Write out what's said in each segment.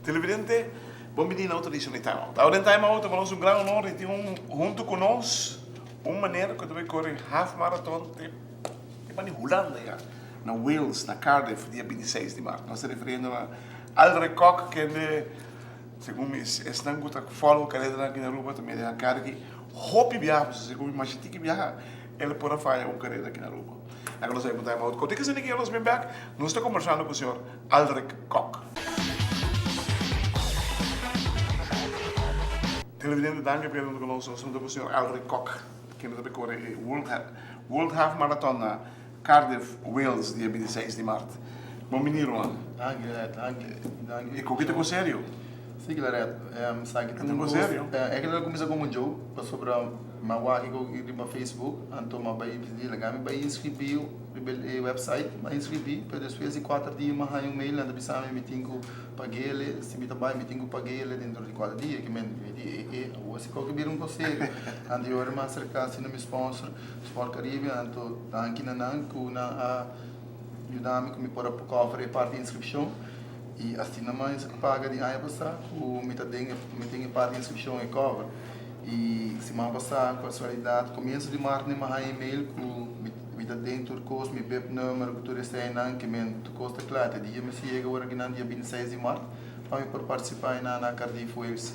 Televidente, bon bini na otro edicion di Time Out. Awe den Time Out ta nos un gran honor di tin un hunto cu nos un meneer cu ta bay core half marathon te te bani Hulanda ya, na Wales, na Cardiff, dia 26 di maart. Nos ta referiendo na Aldrich Kok, kende segun mi esnan cu ta follow careranan aki na Aruba ta mira e cara aki hopi biaha, pasobra segun mi masha tiki biaha el por a faya un carera aki na Aruba. Laga nos bay un Time Out. Kote ki esaki nos bin bek, nos ta combersando cu señor Aldrich Kok. Televidente danki pa keda hunto cu nos. Nos hunto cu señor Aldrich Kok, kende ta bay core e World Half Marathon na Cardiff, Wales, dia 26 di maart. Bon bini, ruman. Danki, Claret. Danki. Danki. E koki ta con serio? Si, Claret. Esaki ta un cos serio. E keda cuminsa como un joke, pasobra mi a wak e riba Facebook, anto mi a bay di laga mi bay inscribi riba e website, mi a inscribi, pero despues di cuater dia mi a haya un mail, nan ta bisa mi mi tin cu pag'ele, si mi ta bay mi tin cu pag'ele dentro di cuater dia, kimen mi di e e awor si koki bira un cos serio. Anto e ora mi a acerca asina mi sponsor, Sport Caribbean, anto danki na nan cu nan a yuda mi cu mi por a cover e parti di inscripcion y asina mi a paga di aña pasa cu mi ta den mi tin e parti di inscripcion e cover. Y siman pasa casualidad comienzo di maart mi a haya email cu mi ta den tur cos, mi bib nummer cu tur eseinan ke men tur cos ta cla. Te dia mi si yega ora kinan dia 26 di maart pa mi por participa einan na Cardiff Wales.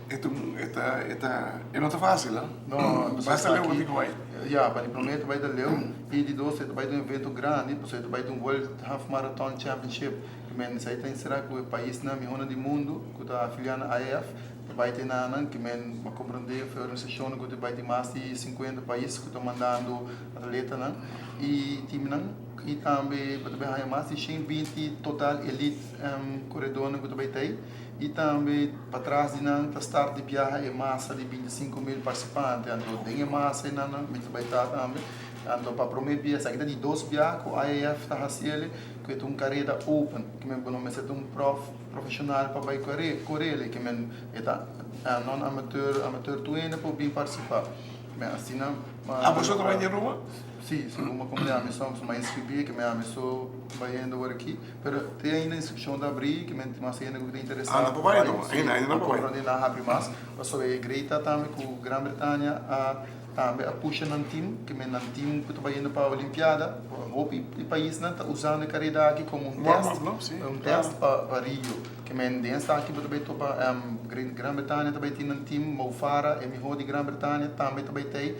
E ta un, e ta, e ta, e no ta fácil, ha? No, Basta leu bo tin ku bai. Ya, pa di promé e ta bai ta leu i di dos e ta bai ta un evento grandi, pasobra e ta bai ta un World Half Marathon Championship. Ke men esei ta enserá ku e paisnan mihónan di mundu ku ta afiliá na IAAF ta bai te nanan. Ke men a komprondé for e organisashonnan ku ta bai tin mas di sinkuenta pais ku ta mandando atletanan i timnan i tambe bo ta bai haña mas di 120 total elite koredónan ku ta bai ta ei. I tambe patras di nan ta start di biaha e masa di 25,000 participante. Anto den e masa einan nan mi ta bai ta tambe. Anto pa prome bia, esaki ta di dos biaha ku IAAF ta hasi el, ku e ta un kareda open. Ke men bo no mester ta un prof profeshonal pa bai kore korel. Ke men e ta non amateur, amateur tur hende por bin partisipa. Men asina. Ah, boso ta bai di Aruba? Si, segun mi a komprende ami so, mi a inskribí, ke men ami so bayendo awor aki. Pero te ainda inscripcion ta abri, ke men tin mas hende ku ta interesa. Ah, nan por bai anto? Si, Ainda, ainda nan por bai. Nan a habri mas, pasobra e Greta tambe ku Gran Bretania a tambe a pusha nan team, ke men nan team ku ta bayendo pa Olimpiada, hopi di paisnan ta usando e kareda aki komo un Warm test, up, no? Si. un test pa pa Rio. Ke men den esaki bo ta bai topa Gran Bretania ta bai tin nan team, Mo Farah, e miho di Gran Bretania tambe ta bai tei.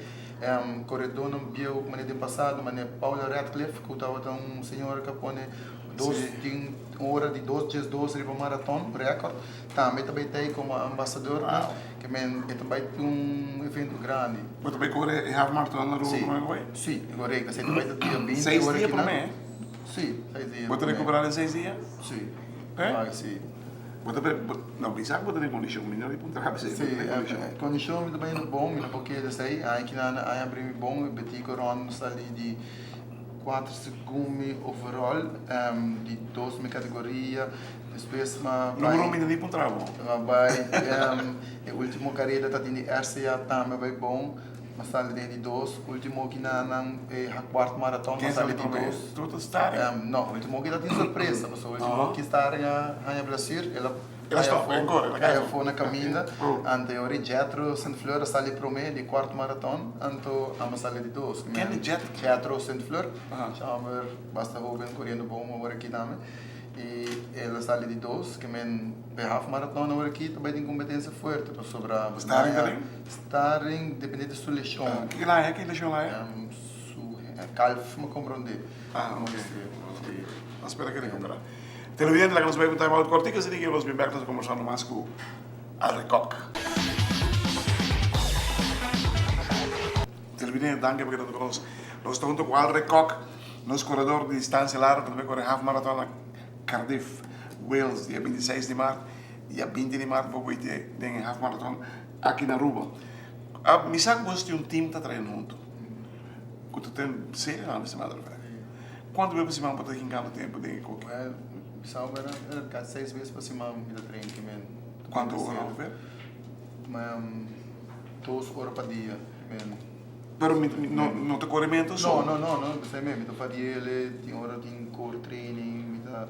Koredónan bieu manera den pasado, manera Paula Radcliffe ku tabata un señora ku a pone dos tin un ora di dos dies dos riba maraton, rèkòrt, tambe ta bai tei komo ambasadornan, ke men e ta bai tin un evento grandi. Bo ta bai kore e half maraton na Aruba promé ku bai? Si, korekto. Esei ta bai ta dia binti Seis ora dia kinan. promé? Si, seis dia Bo ta promé. rekuperá den seis dia? Si, Eh? si. Bo ta no bisa ku bo ta den kondishon, mi no di puntra bo si bo ta den kondishon. Si, kondishon mi ta bayendo bon, mi no por keda esei. Aña kinan aña abri mi bon, e betico rond sali di kuater segun mi overall, di dos mi kategoria. Despues mi No bro, mi no di puntra bo. Mi bai e ultimo kareda ta tin di RCA tambe a bai bon. Mi sali den di dos, ultimo kinanan e kwart maraton mi sali di dos. Tur ta start? No, ultimo ki ta tin sorpresa, pasobra ultimo ki start a haña blessure, el a El a stop, el kore, el a kai afó na kaminda, anto e ora Jethro Sint Fleur a sali promé di kwart maraton, anto amo sali di dos. Ken di Jethro? Jethro Sint Fleur, homber basta hoben koriendo bon awor aki tambe. I el a sali di dos, ke men p'e half maraton awor aki ta bai tin kompetensia fuerte pasobra Staring ta den? Staring depende di su leshon. Ki laña? Ki leshon laña? Su kalf mi komprondé. Ah, ok. Nos spera ke rekupera. Televidente, laga nos bai un time out kortiko asina ke nos bin bek nos a kombersando mas ku Alri Kok. Televidente, danki pa keda ku nos. Nos ta hunto ku Alri Kok. Nos koredor di distansia largu ta bai kore half maraton na Cardiff, Wales dia 26 di maart. Dia 20 di maart bo bai te den e half maraton aki na Aruba. Mi sa ku boso tin un team ta train huntu ku ta train serio nan mester matter of fact. Kuantu bes pa siman bo ta hinkando tempu den e koki? Well, bisa bo berdad, era kasi seis bes pa siman mi ta train ki men. Kuantu ora ongeveer? Dos ora pa dia, men. Pero mi no no ta korementu so? No, no, no, no, esei mi ta variele, tin ora tin core training, mi ta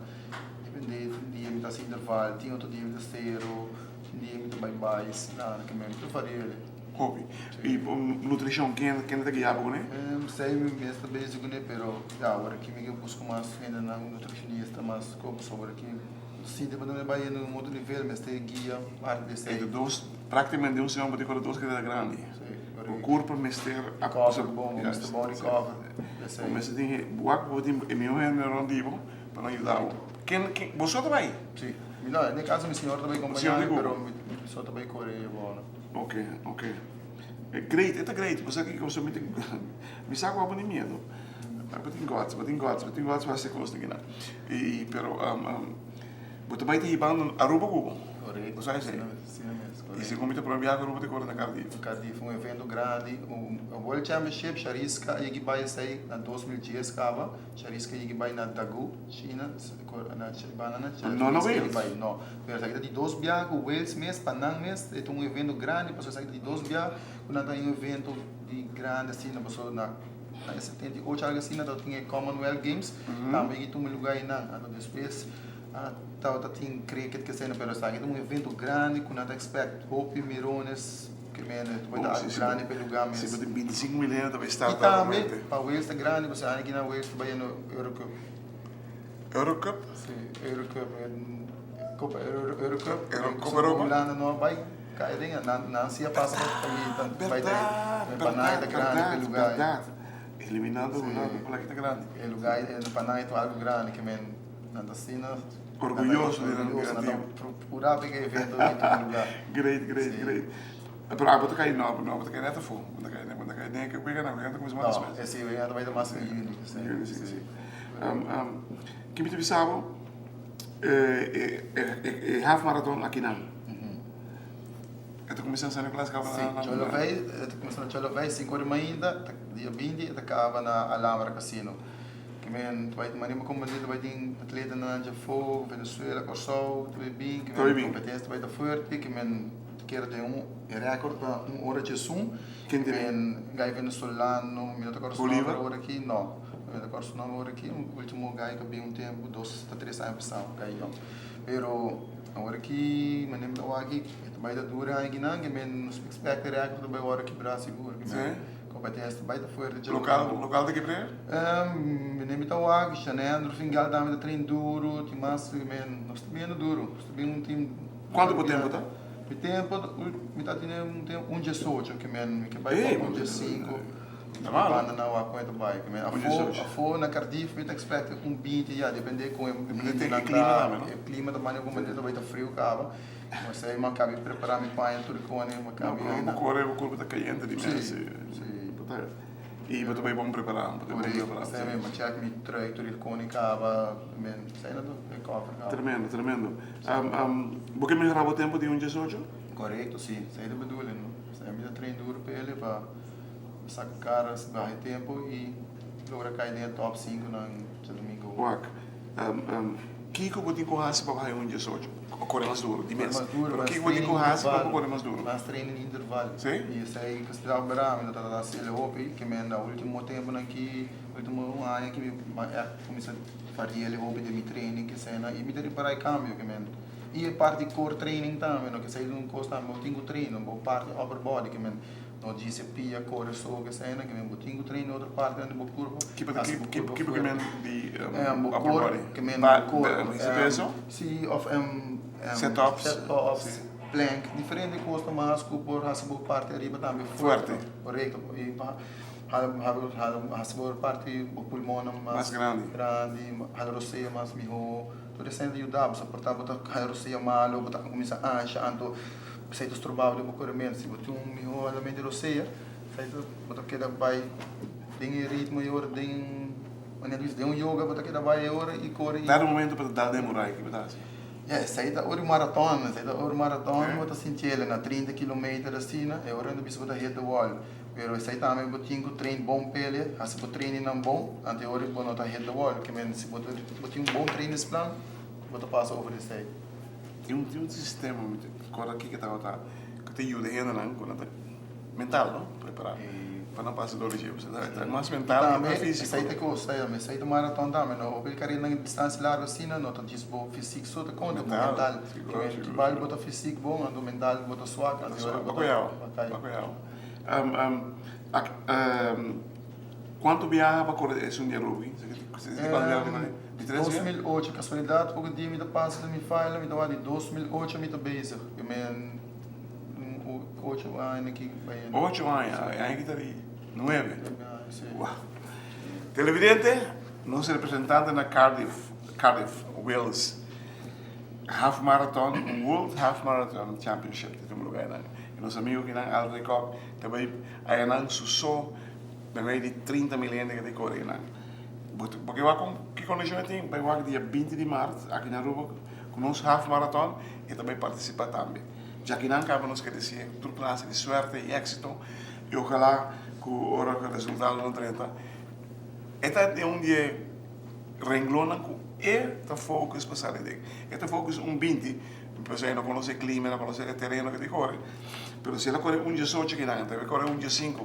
depende, tin dia mi ta hasi interval, tin otro dia mi ta sero, tin dia mi ta bai bais, nada ke men, mi ta variele. Hopi. I nutrishon, ken ken ta guia bo kuné? Esei mi mes ta bezig kuné, pero ya awor aki mi ke buska mas hendenan nutrishonista mas komo pasobra aki sinti pa mi bai na un otro nivel mester guia parti di esei. E dos, praktikamente un siman bo tin kore dos karera grandi. Bo kurpa mester Recover bon, bo mester bon recover. Bo mester tin wak bo tin e mihó hende rònt di bo pa nan yuda bo. Ken ken bo so ta bai? Si. Mi no, den e kaso mi señor ta bai kompañá mi pero mi so ta bai kore bo. Ok, ok. Great, e ta great. Bo sa kiko mi ta mi sa ku abo tin miedu. Bo tin guts, bo tin guts, bo tin guts pa hasi kos di kina. I pero bo ta bai ta hibando Aruba ku bo. Korekto. Bo sa esei? Si mes, korekto. I segun mi ta prome biaha ku Aruba ta kore na Cardiff. Cardiff, un evento grandi, un World Championship, Shariska a yegi bai esei na 2010 kaba. Shariska a yegi bai na Dagu, China, na banda na China. No na Wales? No, pero esaki ta di dos biaha ku Wales mes, pa nan mes, e ta un evento grandi, pasobra esaki ta di dos biaha ku nan ta un evento di grandi asina, pasobra na na e 78 algo asina tabatin e Commonwealth Games, tambe a tuma lugar einan, anto despues tabata tin cricket kesena, pero esaki ta un evento grandi ku nan ta expect hopi mirones ke mende, ta bai ta algo grandi pa e lugar mes. Si bo tin 25,000 hende ta bai start I tambe pa Wales ta grandi pasobra aña aki nan Wales ta bai yendo Eurocup. Eurocup? Si, Eurocup, Copa Eurocup, Copa Europa? Hulanda no a bai kai den, nan si a pasa pa bai den, pa nan e ta grandi pa e lugar. Berdad, eliminando Hulanda pa laki ta grandi. E lugar pa nan e ta algo grandi ke men nan ta asina orguyoso di nan nan ta procura pa e evento di tuma lugar. Great, great, great. Pero abo ta kai no, no abo ta kai net afo, bo ta kai bo ta kai den ke wega nan, wega ta kuminsa mas despues. No, e si wega ta bai ta mas na juni. Juni, si, si. Ki mi ta bisa bo, e half marathon akinan, e ta kuminsa na San Nicolas kaba na. Si, Cholovei, e ta kuminsa na Cholovei sinku ora mainta, dia 20 e ta kaba na Alhambra Casino. Ke men ta bai manera mi komprende ta bai tin atletanan djafó, Venezuela, Kòrsou ta bai bin, ke men kompetensia ta bai ta fuerte, ke men Kere den un e record pa un ora djesun. Ken tin? Ben gai venezolano, mi no ta acorda su nomber ora aki, no, mi no ta acorda su nomber ora aki, un ultimo gai ku a bin un tempu, dos ta tres aña pasá, un gai yòn. Pero awor aki, manera mi ta wak aki, e ta bai ta dura aña kinan, ke men nos expect e record ta bai wòrdu kibrá sigur, ke men kompetensia ta bai ta fuerte dje. Lokal, lokal ta kibr'é? Manera mi ta wak, Shanendro Fingal tambe ta train duru, tin mas, ke men nos ta bini duru, nos ta bin un team. Kuantu bo tempu ta? Mi tempu, mi ta tene un tempu un diesocho ke men mi ke bai pa un diesinko. Ta malo. Banda na wak kon e ta bai. Ke men afo, afo na Cardiff mi ta expect un binti ya, depende kon e hendenan ta, e klima ta manda ku manera ta bai ta friu kaba. Ma esei mi a kabi prepara mi paña tur kone, mi a kabi. No, bo kore bo kurpa ta kayente di mes. Si, si. I bo ta bai bon prepará, bo ta bai bon prepará. Esei mi a check mi trui tur e kone kaba, men esei na tur e kòfer kaba. Tremendo, tremendo. Bo ke mehorá bo tempu di un diesocho? Korekto, si. Esei ta bedoeling, no? Esei mi ta train duru pa el pa saka kara, baha e tempu i logra kai den e top sinkunan djadumingu. Wak, kiko bo tin ku hasi pa baha e un diesocho? Kore mas duru, di mes. Pero kiko bo tin ku hasi pa bo kore mas duru? Mas training interval. Si? I esei ku staba bera mi ta trata hasi el hopi, ke men na ultimo tempunan ki, ultimo un aña ki mi ègt kuminsá varia el hopi den mi training kesena i mi ta ripará e kambio ke men. I e parti core training tambe, no? Kesei ta un kos tambe bo tin ku train, bo parti upper body ke men. No djis e pia kore so ke esena, ke men bo tin ku train otro partinan di bo kurpo. Hasi bo kurpo fuerte. Kipo ke men di upper body? Ke men bo kor. Hisa peso? Si, of Set ups. Set ups, plank, diferente kos ta mas ku por hasi bo parti ariba tambe fuerte. Korekto. I pa hasi bo parti bo pulmonnan mas grandi, hala rosea mas miho. Tur esei ta yuda bo. So por ta bo ta hala rosea malo, bo ta kuminsá ansha, anto Esei ta stroba bo den bo korementu. Si bo tin un mihó halament di rosea, esei ta bo ta keda bai den e ritmo e ora den manera di bisa den un yoga bo ta keda bai e ora i kore i. Dado momento bo ta dal den murai ki bo ta hasi? Ya, esei ta ora di maraton, esei ta ora di maraton bo ta sinti el na 30 kilometer asina e ora nan ta bisa bo ta hit the wall. Pero esei tambe bo tin ku train bon p'e, hasi bo trainingnan bon, anto e ora bo no ta hit the wall. Ke men si bo bo tin un bon trainingsplan, bo ta pasa over esei. Tin un tin un sistema, mi ta kòrda kiko tabata, ku ta yuda hendenan ku nan ta mental no, prepará pa nan pasa dor di dje. Pasobra ta mas mental ku Tambe físiko. esei ta kos, esei ta maraton tambe no. Hopi karedanan di distansia largu asina no ta djis bo físik so ta konta, bo mental. Sigur, sigur. Ki bal bo ta físik bon anto mental bo ta swak anto e ora bo ta kai. Kuantu biaha pa kore esun di Aruba? Di tres bia? 2008, kasualidat poko dia mi ta pasa den mi faila mi ta wak di 2008 mi ta bezig. Yo men ocho aña aki bai. Ocho aña, e aña aki ta di nuebe. Wow. Televidente, nos representante na Cardiff, Cardiff, Wales. Half Marathon, World Half Marathon Championship ta tuma lugar einan. E nos amigo kinan Aldrey Kok ta bay ayanan su so na medio di 30 mil hende ku ta kore einan. Bo bo ke wak kon ki kondishon e tin? Bay wak dia 20 di mart aki na Aruba ku nos Half Marathon e ta bay partisipa tambe. Djakinan kaba nos ke desea tur klase di suerte i éksito i ojalá ku ora ku e resultadonan drenta e ta den un di e renglonnan ku e ta focus pa sali den. E ta focus un 20, pasobra e no konosé e klima, e no konosé e tereno ku e ta kore. Pero si el a kore un 18 kinan, el ta kore un 15,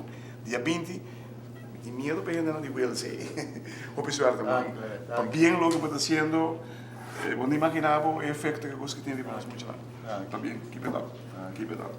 dia 20, mi tin miedu pa e hendenan di Wales ei. Hopi suerte, man. Pa bien loke bo ta hasiendo, bo no imaginá bo e efekto ku e kos ke tin riba nos muchanan. Ta bien, keep it up, keep it up.